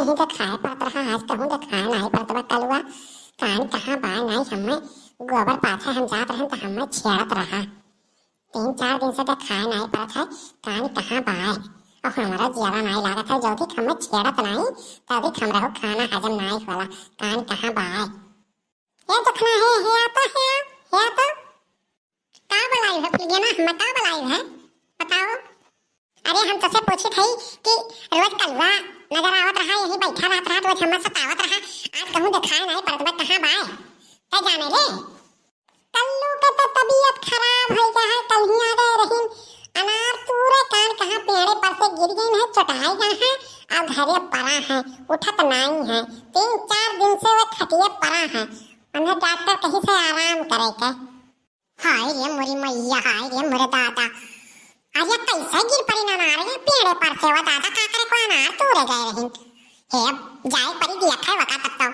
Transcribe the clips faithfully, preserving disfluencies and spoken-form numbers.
नहीं देखाए पड़त रहा, आज कहूँ देखाए नाहीं पड़त बा कलुआ। कान कहाँ बाय नाहीं, हमें गोबर पाथे हम जात रहन त हमें छेड़त रहा। तीन चार दिन से देखाए नाहीं पड़त है, कान कहाँ बाय। और हमारा जियरा नाहीं लागत है, जल्दी हमें छेड़त नाहीं, तभी हमरो खाना हजम नाहीं होला। कान कहाँ बाय? हे दखना, हे, हे आता, हे, हे आता। का बलाई है, फुलगेना, हम का बलाई है? बताओ। अरे, हम तोसे पूछित हई कि रोज कलुआ नजर आवत रहा, यहीं बैठा रहत रहा, रोज हमें सतावत रहा। आज कहूँ देखाए नाहीं पड़त बा, कहाँ बाय? तै जाने रे। कल्लू के तो तबीयत खराब होइ गया है, कल ही आ गए रहीन। अनार तूरे कान कहाँ पेड़े पर से गिर गई है, चोटाई गया है, अब घरे पड़ा है, उठत नाहीं है। तीन चार दिन से वो खटिए पड़ा है, उन्हें डॉक्टर कहीं से आराम करे के। हाय रे मोरी मैया, हाय रे मोरे दादा। अरे कैसे गिर पड़ी ना अनार रे पेड़े पर से, वो दादा का करे को अनार तूरे गए रही। हे, जाए परी दिया खाए वका तब तो।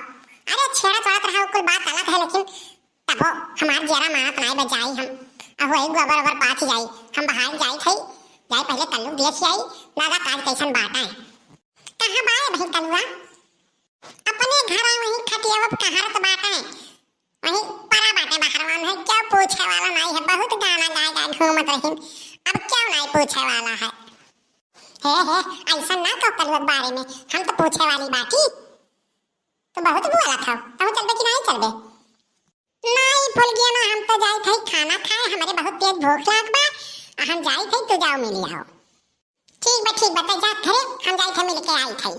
अरे छेड़ा चोड़त रहा, कुल बात अलग है, लेकिन तबो हमार जियरा मानत नाहीं बा, जाई हम। अब वही गोबर ओबर पाथ जाई, हम बाहर जाई थे, जाई पहले कल्लू देख आई, दादा काज कैसन बाटा है। कहाँ बाए भाई कलुआ? अपने घरा वहीं खटिया कहारत बाटा है। वहीं परा बाटे बहरवा में, क्यों पूछे वाला नाहीं है, बहुत गाना गाए गाए घूमत रहीन, अब क्यों नाहीं पूछे वाला है? हे, हे, ऐसा ना कहो कलुआ के बारे में, हम तो पूछे वाली बाटी। तो बहुत बोला था, कहूँ चलबे कि नाहीं चलबे? नाहीं फुलगेना, हम तो जाई थे खाना खाए, हमारे बहुत तेज भूख लाग बा, हम जाई थे, तू जाओ मिल आओ। ठीक बा, ठीक बा, तै जा घरे, हम जाई थे मिल के आई थे।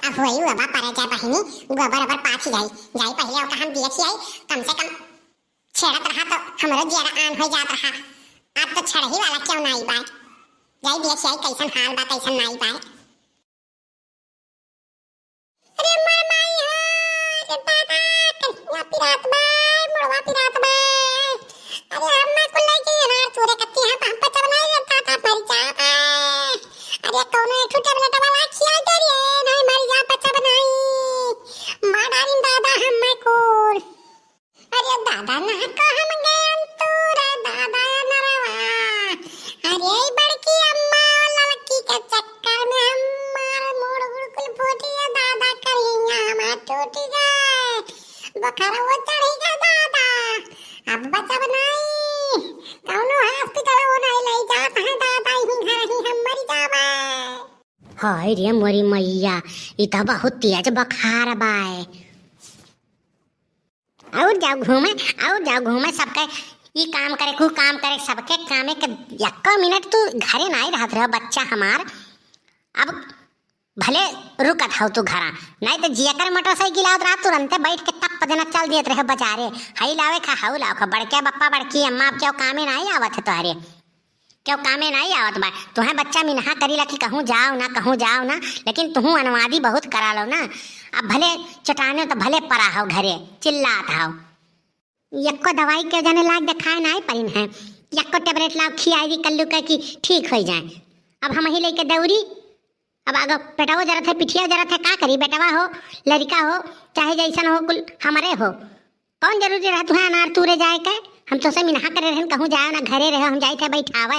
अब होई बाबा, परे जा बहिनी, गोबर ओबर पाथी जाई, जाई पहले ओका हम देखी आई, कम से कम छेड़त रहा तो हमरो जियरा आन हो जात रहा। अब तो छेड़ही वाला क्यों नाहीं बा, जाई देखी आई कैसन हाल बा, कैसन नाहीं बा। अरे मोर माई हो, अरे दादा, कहिया पिरात बा, मुड़वा पिरात बा। अरे हम ना कुल लइके अनार तूरे कत्ती हैं, हम पचब नाहीं, दादा मर जाबे। अरे कौनो एक ठो tablet वाला खिया दे रे, नाहीं मर जा, पचब नाहीं। मार डालिन दादा हम मैं कुल। अरे दादा, ना का हम गयन तूरे दादा नरवा। अरे ई बड़की अम्मा लड़की के चक्कर में हमार मुड़ उड़ कुल फूटी है दादा, करिया हमार टूटी गए, बुखार वो चढ़ी गए दादा, अब बचब नाहीं, कौनो hospital वो नाहीं ले जात है दादा, यहीं घर ही हम मर जाबे। हाय रे मोरी मैया, ई तो बहुत तेज बुखार बाय। और जाओ घूमे, और जाओ घूमे, सबके ई काम करे, कु काम करे, सबके कामे के। यक्को मिनट तू घरे नाहीं रहत रहो बच्चा हमार। अब भले रुकत हौ तू घरा, नाहीं तो जियकर मोटरसाइकिल आवत रहा, तुरंते बैठ के तप देना चल दियत रहे बजारे, हई लावे खा, हऊ लावे खा, बड़के बप्पा, बड़की अम्मा, अब क्यों कामे नाहीं आवत है तोहरे। क्यों कामे नाहीं आवत बा? तुहें बच्चा मिनहा करी ला कि कहूँ जाओ ना, कहूँ जाओ ना, लेकिन तुहूँ अनवादी बहुत करा लो ना। अब भले चटाने तो भले परा हो घरे, चिल्लात हो। यक्को दवाई के जने लाग देखाए नाहीं परिन है, यक्को tablet लाग खियाई दी कल्लू के कि ठीक होइ जाए। अब हम ही लेके दौरी, अब आगे पेटवो जरत है, पिठिया जरत है, का करी? बेटवा हो, लड़का हो, चाहे जैसन हो, कुल हमरे हो। कौन जरूरी रहा तुहें अनार तूरे जाए के? हम तोसे मिनहा करे रहन, कहूँ जाओ ना, घरे रहो, हम जाई थे बैठावे।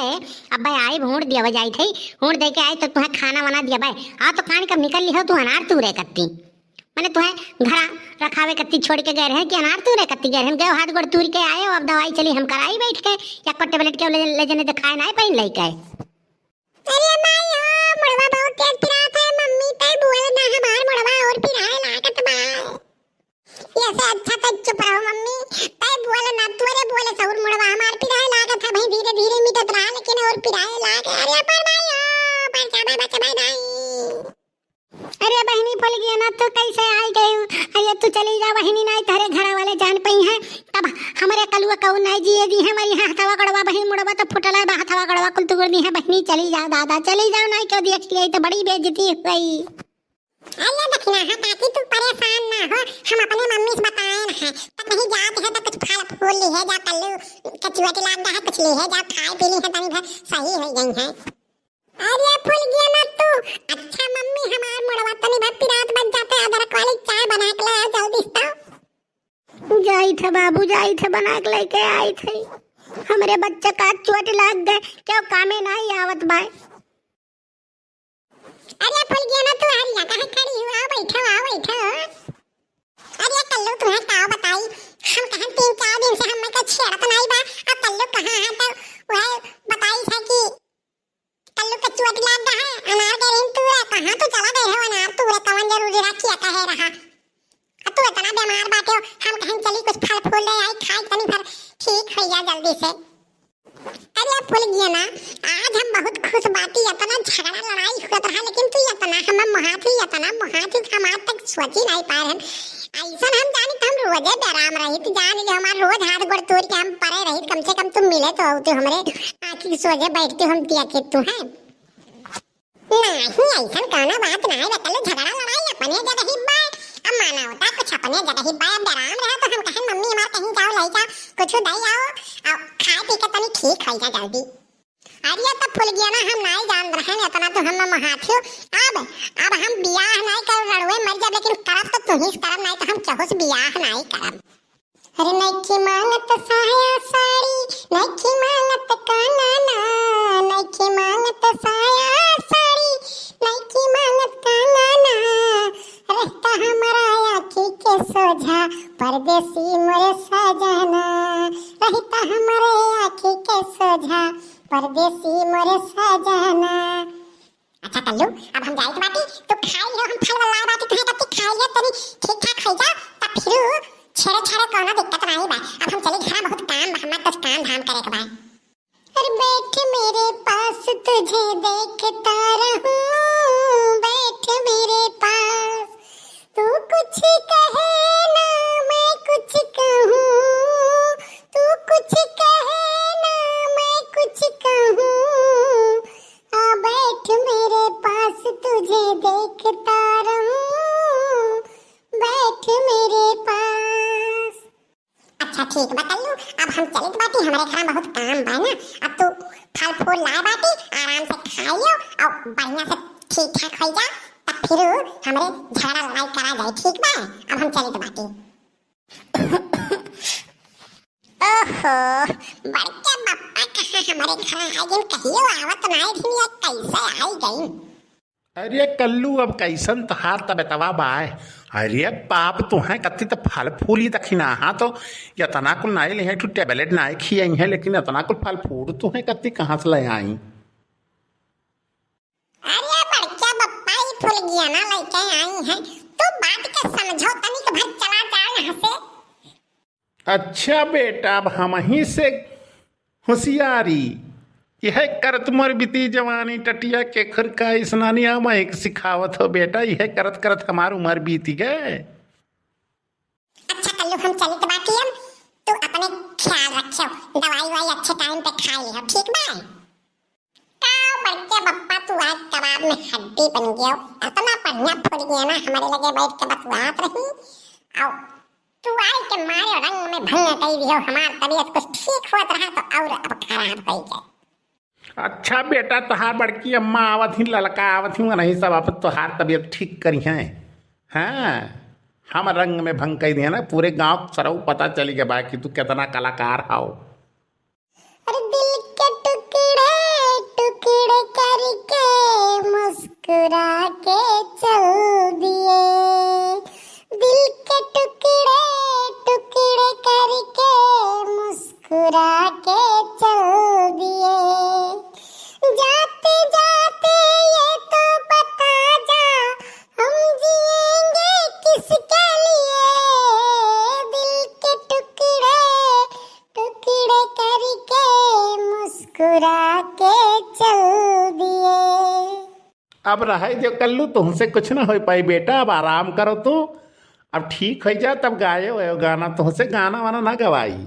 अब भाई आई, हूँड़ दियावे जाई थे, हूँड़ दे के आई तो तुहें खाना वाना दियावे। आ तो कान कब निकल ली हो तू अनार तूरे कत्ती, मने तुहें घरा रखावे कत्ती छोड़ के गए रहन कि अनार तूरे कत्ती गए रहन? गए हाथ गोड़ तूर के आए हो, अब दवाई चली हम कराई बैठ के, या को tablet के ले, ले जने दिखाए ना पाइन लेके। अरे माई हो, मुड़वा बहुत तेज पिरात है, मम्मी तै बोल ना, हमार मुड़वा और पिराए लागत बा। ऐसे अच्छा तो चुप रहो मम्मी, तै बोल ना, तोरे बोले से और मुड़वा हमार पिराए लागत है भाई, धीरे धीरे मिटत रहा लेकिन और पिराए लागे। अरे पर माई हो, पर जाबे बचबे नाहीं। अरे बहिनी फुलगेना, तू कैसे आई गयू? अरे तू चली जा बहिनी, नाहीं तोहरे घरा वाले जान पई हैं, तब हमरे कलुआ कऊ नाहीं जिए दी है। हमारी यहाँ हथवा गड़वा बहिनी मुड़वा तो फुटला बा, हथवा गड़वा कुल तुगड़ दी है बहिनी, चली जा दादा, चली जाओ, नाहीं क्यों देख लिया तो बड़ी बेइज्जती हुई। अरे दखना है काकी, तू परेशान ना हो, हम अपने मम्मी से बताए ना है, तो कहीं जात है तो कुछ फल फूल लिहे जा, कल्लू कचुआ के लाग है, कुछ लिहे जा, खाए पी लिहे, तनी भर सही हो गई है। अरे फुलगेना तू, अच्छा मम्मी हमार मुड़वा तनी भर पिरात बन जाते, अदरक वाली चाय बना के ले आ जल्दी से तो। जाई थे बाबू, जाई थे बना के लेके आई थे। हमरे बच्चा का चोट लाग गए, क्यों कामे नाहीं आवत बाय। अरे फुलगेना तू हरिया काहे खड़ी हो? कहे रहा। अब तू इतना बीमार बाटे हो, हम कहेन चली कुछ फल फूल ले आई, खाई तनी भर ठीक होइ जा जल्दी से। अरे फुलगियाना, आज हम बहुत खुश बाटी, इतना झगड़ा लड़ाई हुअत रहा, लेकिन तू इतना हम मोहात ही, इतना मोहात ही, हम आज तक सोची नाहीं पाए रहन। अइसन हम जानी तो हम रोजे बेराम रही, तो जान ले हमार रोज हाथ गोड़ तोड़ के हम परे रही, कम से कम तू मिले तो आऊ, तू हमरे आँखी के सोझे बैठती, हम दिया के तू है। नाहीं, अइसन कउनो बात नाहीं बा कल्लू, झगड़ा लड़ाई अपने जगही बा। अब मानवता कुछ अपने जगही बा। अब बेराम रहा तो हम कहेन मम्मी हमार कहीं जाओ, लइ जा, कुछ दइ आओ, अउ खाए पी के तनी ठीक होइ जा जल्दी। अरे तब फुलगियाना, हम नाहीं जान रहेन, इतना तो हम मोहात हो। अब, अब हम बियाह नाहीं करब, रड़ुए मर जाब, लेकिन करब तो तुहीं से करब, नाहीं तो हम केहू से बियाह नाहीं करब। अरे नइखी मांगत साया साड़ी, नइखी मांगत कंगना, नइखी मांगत साया साड़ी, नइखी मांगत कंगना, रहता हमरा आँखी के सोझा परदेसी मोरे सजना, रहता हमरे आँखी के सोझा परदेसी मोरे सजना। अच्छा कल्लू, अब हम जाइत बाटी, तू खाइ लिहो, हम फल वल लाए बाटी, तुहें कत्ती खाइ लिहो, तनी ठीक ठाक होइ जा, तब फिर छेड़े छाड़े कउनो दिक्कत नाहीं बा। अब हम चली घरा, बहुत काम बा, हमार कुछ काम धाम करे के बा। अरे बैठ मेरे पास, तुझे देखता रहूं, बैठ मेरे पास, तू कुछ कहे ना मैं कुछ कहूं, तू कुछ कहे ना मैं कुछ कहूं, आ बैठ मेरे पास, तुझे देखता रहूं, बैठ मेरे पास। अच्छा ठीक बा कल्लू, अब हम चलित बाटी, हमरे घर में बहुत काम बा ना। अब तू फल फूल लाए बाटी, आराम से खाइयो अउर बढ़िया से ठीक ठाक होइ जा, तब फिर हमरे झगड़ा लड़ाई करा जाए, ठीक बा? अब हम चलित बाटी। ओहो, बड़के बप्पा कहाँ हमरे घर आए दिन, कहियो आवत नाई दिन, या कैसे आई गई? अरे कल्लू, अब कैसन तोहार तबियतवा बाय? अरे बाप, तुहें कत्ती त फल फूल ही दखिना, हाँ तो यतना कुल नाई ले हैं, ठू tablet नाई खियाई हैं, लेकिन यतना कुल फल फूल तुहें कत्ती कहाँ से ले आई? अरे बड़का बप्पा, ई फुलगियाना लइके आई हैं, तू बात के समझो, तनिक भर चला जा यहाँ से। अच्छा बेटा, अब हमहीं से होशियारी, यह करत मोर बीती जवानी, टटिया के खुरका स्नानी, आ मैं एक सिखावत हो बेटा, यह करत करत हमार उमर बीती गए। अच्छा कल्लू, हम चलित बाटी, अब तू अपने ख्याल रखियो, दवाई वाई अच्छे time पे खाए लिहो, ठीक बा? का बड़के बप्पा, तू आज कबाब में हड्डी बन गयो, इतना बढ़िया फुलगियाना हमरे लगे बैठ के बतुआत रही, अउर तू आई के मारे रंग में भंग कई दियो, हमार तबियत कुछ ठीक होत रहा तो अउर अब खराब होइ गए। अच्छा बेटा, तोहार बड़की अम्मा आवत ही, ललका आवत ही, वनही सब अब तोहार तबियत ठीक करिहैं। हाँ, हम रंग में भंग कई दिहे ना, पूरे गाँव सरऊ पता चली गए बा कि तू केतना कलाकार हौ। अरे दिल के टुकड़े टुकड़े करके मुस्कुरा के चल दिए, दिल के टुकड़े टुकड़े करके मुस्कुरा के चल दिए। जाते जाते ये तो बता जा, हम जिएंगे किसके लिए? दिल के टुकड़े टुकड़े करके मुस्कुरा के चल दिए। अब रहै दे कल्लू, तुहसे कुछ ना होइ पाई बेटा, अब आराम करो तू, अब ठीक होइ जा तब गायो वायो गाना, तुहसे गाना वाना ना गवाई।